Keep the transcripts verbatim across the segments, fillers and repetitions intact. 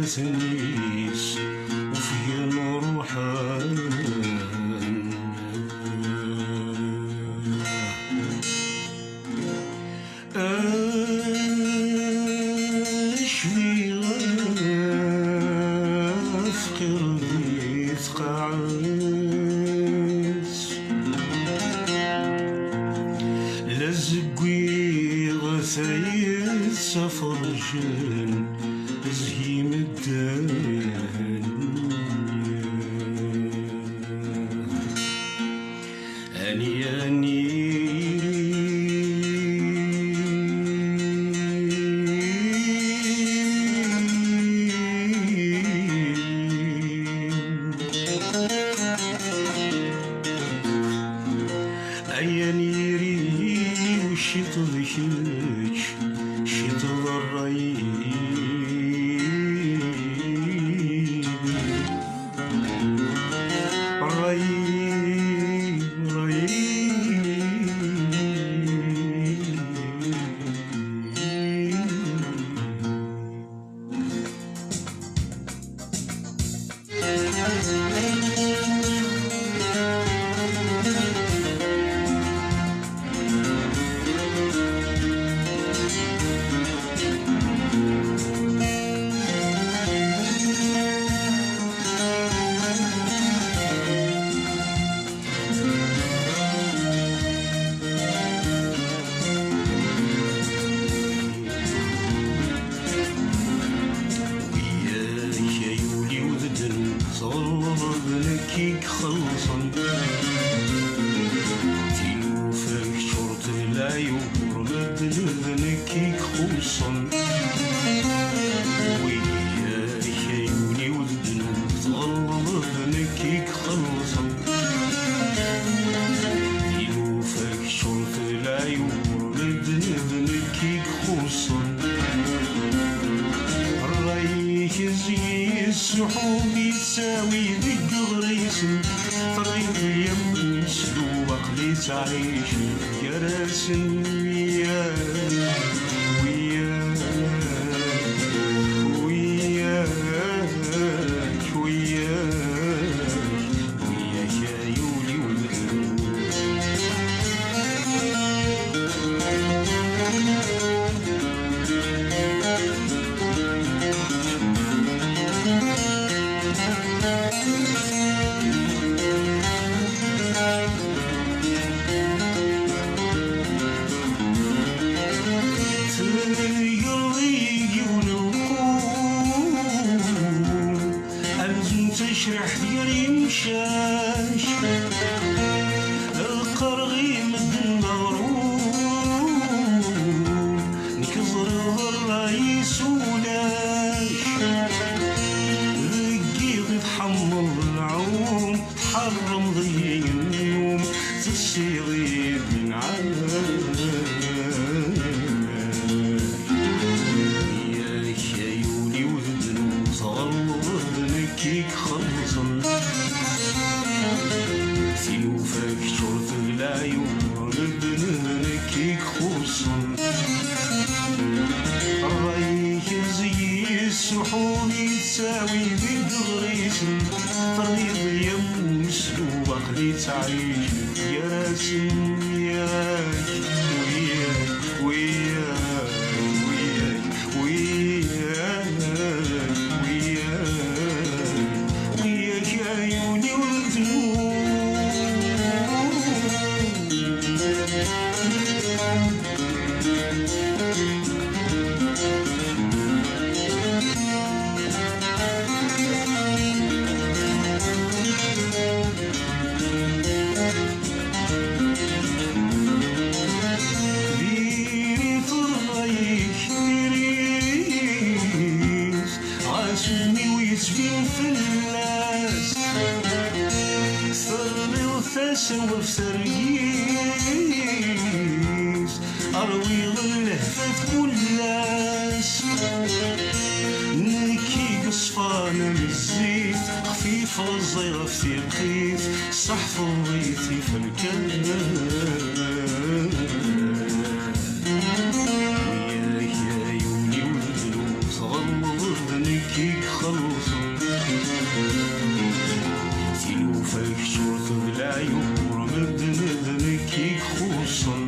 Tis ufgen ruḥen. Acbi afqir di tqaɛet. La zeggiɣ tayet ttafrjen zhi medden. Ani, ani. Ayen yiri-w ciṭ d kečč, ciṭ d ṛṛay. Ṛṛay, ṛṛay. Wiyak ay ul-iw d ddnub, tɣelḍeḍ d nekk i ixellṣen. Tilufa kečč ur tebla yuɣur, medden d nekk i ixuṣṣen. Wiyak ay ul-iw d ddnub, tɣelḍeḍ d nekk i ixellṣen. Tilufa kečč ur tebla yuɣur, medden d nekk i ixuṣṣen. Ṛṛay-ik zzi-s ḥum yettawi deg iɣrisen. Terriḍ yam s aql-i ttɛic gar-asen. Wiyak, wiyak, wiyak, wiyak. Wiyak ay ul-iw d ddnub. Tegreḍ-iyi yiwen lqum. Amzun d tacriḥt gar yimcac, qqareɣ i medden d aɣrum, nekk ẓriɣ d ṛṛay-is ulac. Deg yiḍ i tḥemmleḍ lɛum, tḥeṛṛmeḍ-iyi nnum, tessiḍ-iyi-d lɛac. Yak ay ul-iw d ddnub, tɣelḍeḍ d nekk i ixellṣen. Tilufa kečč ur tebla yuɣur, medden d nekk i ixuṣṣen. Ṛṛay-ik zzi-s ḥum yettawi deg iɣrisen. Terriḍ yam umeslub aql-i ttɛic gar-asen. Yak, wiyak, wiyak, wiyak, wiyak, wiyak, wiyak ay ul-iw d ddnub. Diri-t ṛṛay-ik, diri-t, ɣas udem-iw yettbin fell-as. Terniḍ tasa ɣef tergit, ṛwiɣ lehfat kul ass. Nekk i yeṣfan am zzit, xfif rẓi ɣef tiqqit, seḥfeḍ-it ifelkan. Wiyak ay ul-iw d ddnub, tɣelḍeḍ d nekk i Tilufa kečč ur teblaɛ, yuɣur medden d nekk i ixuṣṣen.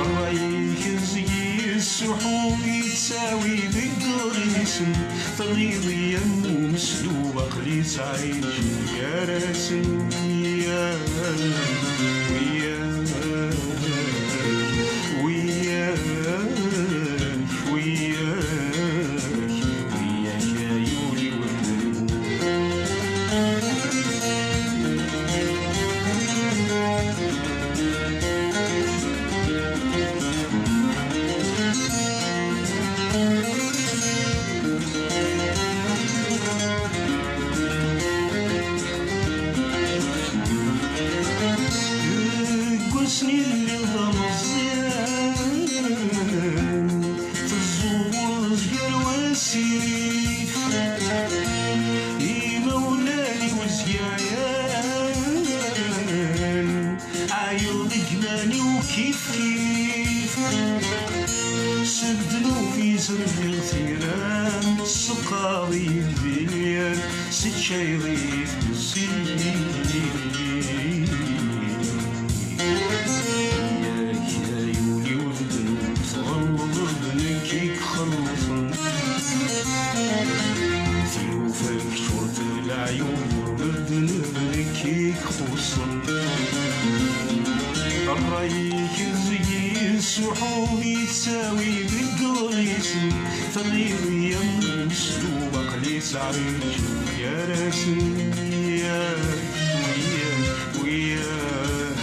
Ṛṛay-ik zgi yessuḥu, yettawi deg iɣlisen. Tenniḍ-iyi am umeslub, aql-i ttɛiǧen gar-asen. Wiyak, wiyak, wiyak, wiyak, wiyak ay ul-iw n lmut. Deg wasmi lliɣ d ameẓyan, tezzuɣreḍ gar wasif. Imawlan-iw zgan ɛyan, ɛyiɣ deg iman-iw kif kif. S ddnub i zerriɣ tiram, tesseqqaḍ-iyi-d di lyan, teččayeḍ-iyi-d zzit. Yak ay ul-iw d ddnub tɣelḍeḍ, d nekk i ixellṣen. Tilufa kečč ur teblaɛ, yuɣur medden d nekk i ixuṣṣen. Ṛṛay-ik zgi yessuḥu, yettawi deg iɣlisen. Tenniḍ-iyi am umeslub, aql-i ttɛiǧen gar-asen. Wiyak, wiyak, wiyak,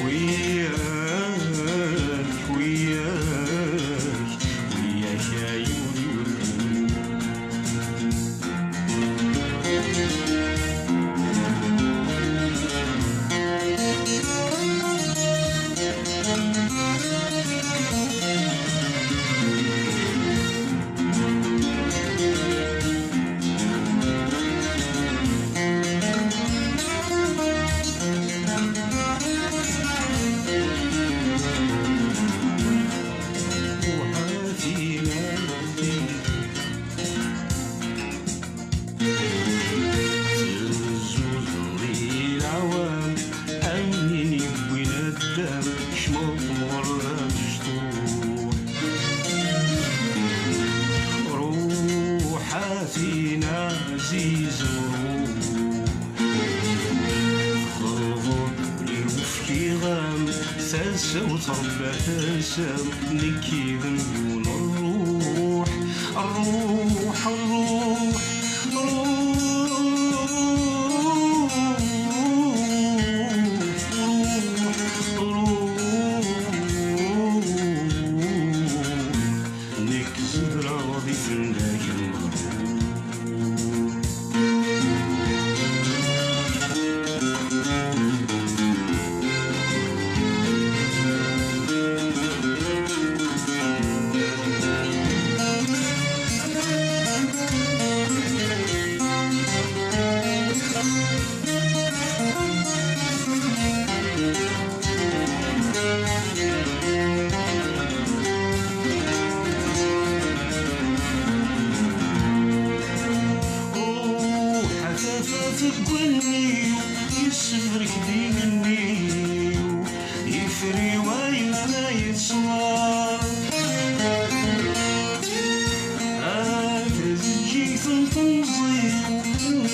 wiyak, wiyak, wiyak ay ul-iw n lmut. Tezzuzeḍ di leɛwam, am win yewwin addam, kecmeḍ temɣer d amecṭuḥ. Ruḥ a tin ɛzizen, ruḥ. Tɣelbeḍ ufkiɣ-am, tasa-w trebba tasa-m, nekk yid-m yiwen ṛṛuḥ, ṛṛuḥ, ṛṛuḥ, ṛṛuḥ, ṛṛuḥ, ṛṛuḥ, ṛṛuḥ. Nekk zedreɣ di fendak n Meɣrur. Ruḥ a tafat deg wallen-iw, yessefrek-d igenni-w, ifri wayen ay yeṣwar. A tazeǧǧigt n temẓi-w,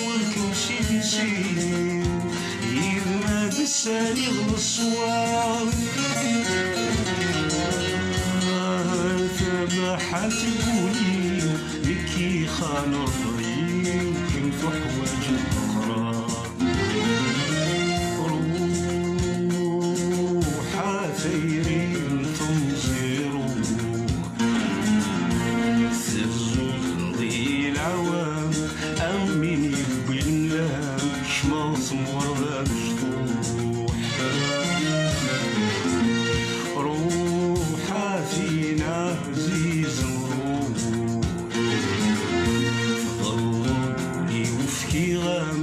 welkem s idis-iw, yid-m ad ssaliɣ leṣwar. A tabaḥant n wul-iw, nekk ixan Ṛebbi, kemm tuḥwaǧeḍ leqrar. Ruḥ a tayri n temẓi, ruḥ. Tezzuzeḍ di leɛwam, am win yewwin lhemm, kecmeɣ temɣer d amecṭuḥ. Ruḥ a tin ɛzizen, ruḥ. Tḍelleḍ ul-iw fkiɣ-am,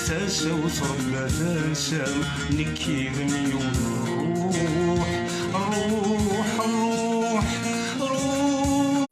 tasa-w trebba tasa-m, nekk yid-m yiwen ṛṛuḥ, ṛṛuḥ, ṛṛuḥ, ṛṛuḥ.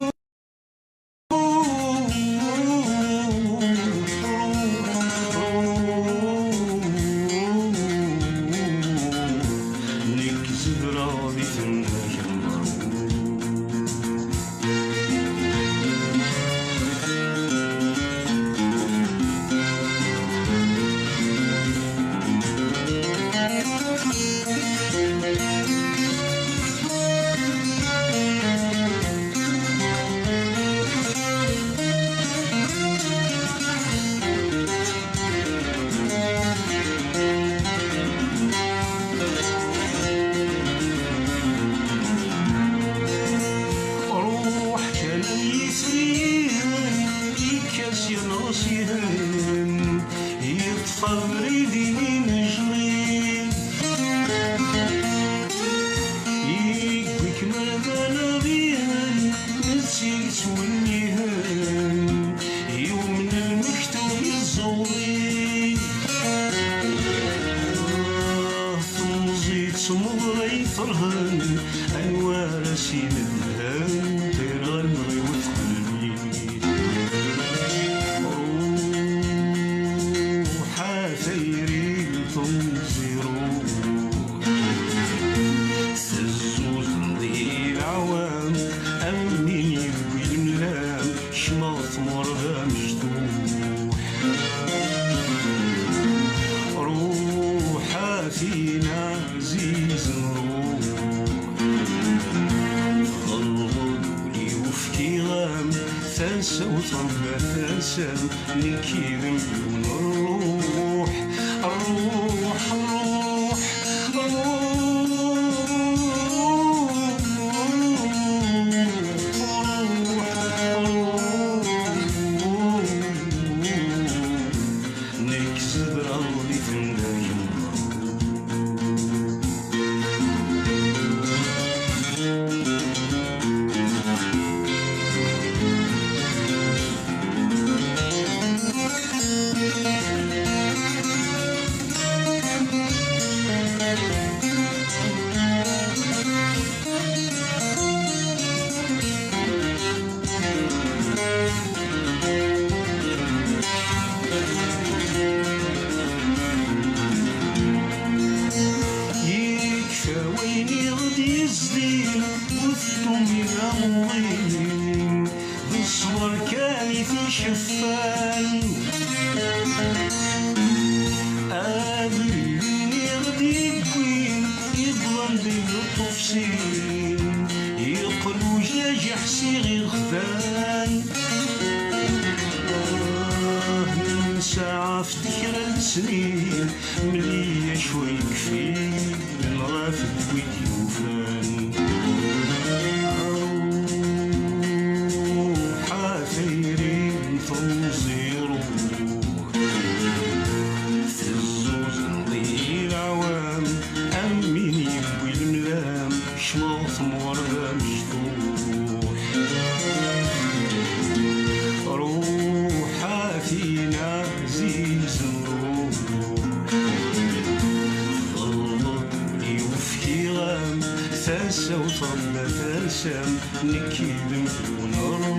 Abrid-nni n ijli, yewwi-kem ar d anaɣ-in, netta yettwennihen, yumen lmektub iẓewri. Ah, temẓi d tmeḍra iferhen, anwa ara s-inedhen, tirɣa n ɣiwet qelbi. Ruḥ a tayri n temẓi ruḥ, tezzuzen di leɛwam, am win yewwi lemlam, kecmeɣ tmur d amecṭuḥ. Ruḥ a tin ɛzizen ruḥ, ɣelḍeɣ ul-iw fkiɣ-am, tasa-w tṛebba tasa-m, nekk yid-m yiwen rruḥ, rruḥ, rruḥ, rruḥ, rruḥ, rruḥ. Nekk zedreɣ di temda yemru. Yekfa wayen i ɣ-d-yezdin, ur teddum idaɣen d ṣṣber kan i t-iceffan. Abrid-nni i ɣ-d-yewwin, iḍlan di lṭufsin, yeqqel ujajiḥ s iɣiɣdan. Ah, nesɛa ɣef tekra n snin, mel-iyi acu ay yekfin ɣef wid yufan. Ruḥ a tayri n temẓi ruḥ, tezzuzen di leɛwam, am win yewwi lemlam, kecmeɣ tmur d amecṭuḥ. Ruḥ a tin ɛzizen ruḥ, ḍelbeḍ i ufkiɣ-am, tasa-w tṛebba tasa-m, nekk yid-m ur nruḥ.